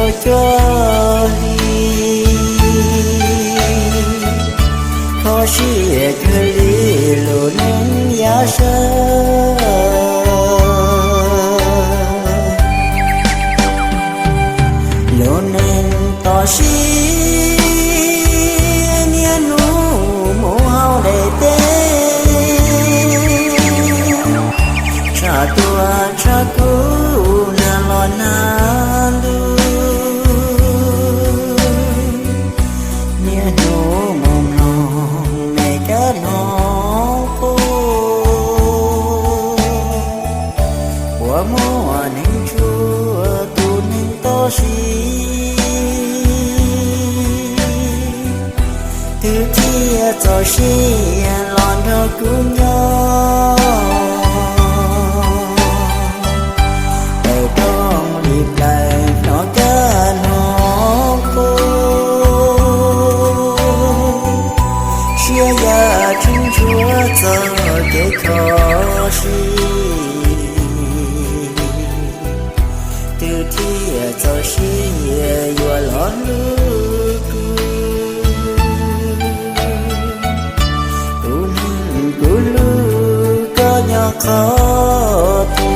Cov cuag li, kho siab cuag li lub neej yav sawv. Lub neej toj siab niaj hnub mus hauv daim teb, tshaj tuaj tshaj kub nag los nag ntuj, niaj hnub mus mloog me kab hnov quaj. Puas muaj neeg tshua tus neeg toj siab, twb thiaj txaus siab los nrog kuv nyob? Tawm rooj li plaws hnov kab hnov quaj, siab yam tshwj tshua txoj kev kho siab, twb thiaj txaus siab yuav los hlub kuv. Tus neeg kuv hlub koj nyob qhov twg?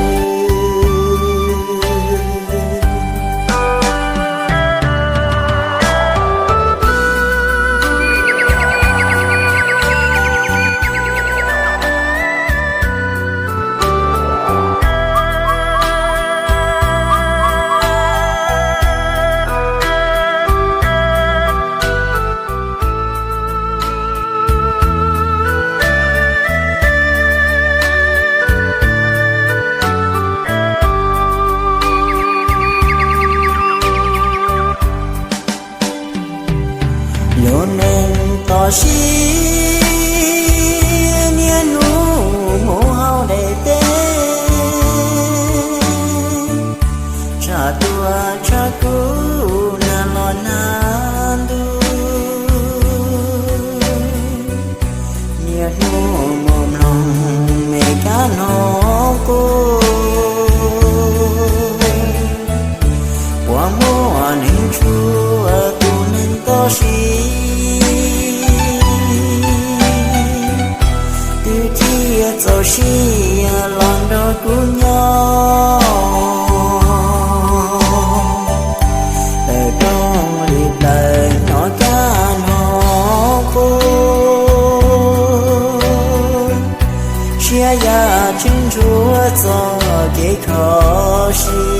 Lub neej toj siab niaj hnub mus hauv daim teb, tshaj tuaj tshaj kub nag los nag ntuj, niaj hnub mus mloog me kab hnov quaj. Puas muaj neeg tshua tus neeg toj siab, twb thiaj txaus siab los nrog kuv nyob? Tawm rooj li plaws hnov kab hnov quaj, siab yam tshwj tshua txoj kev kho siab,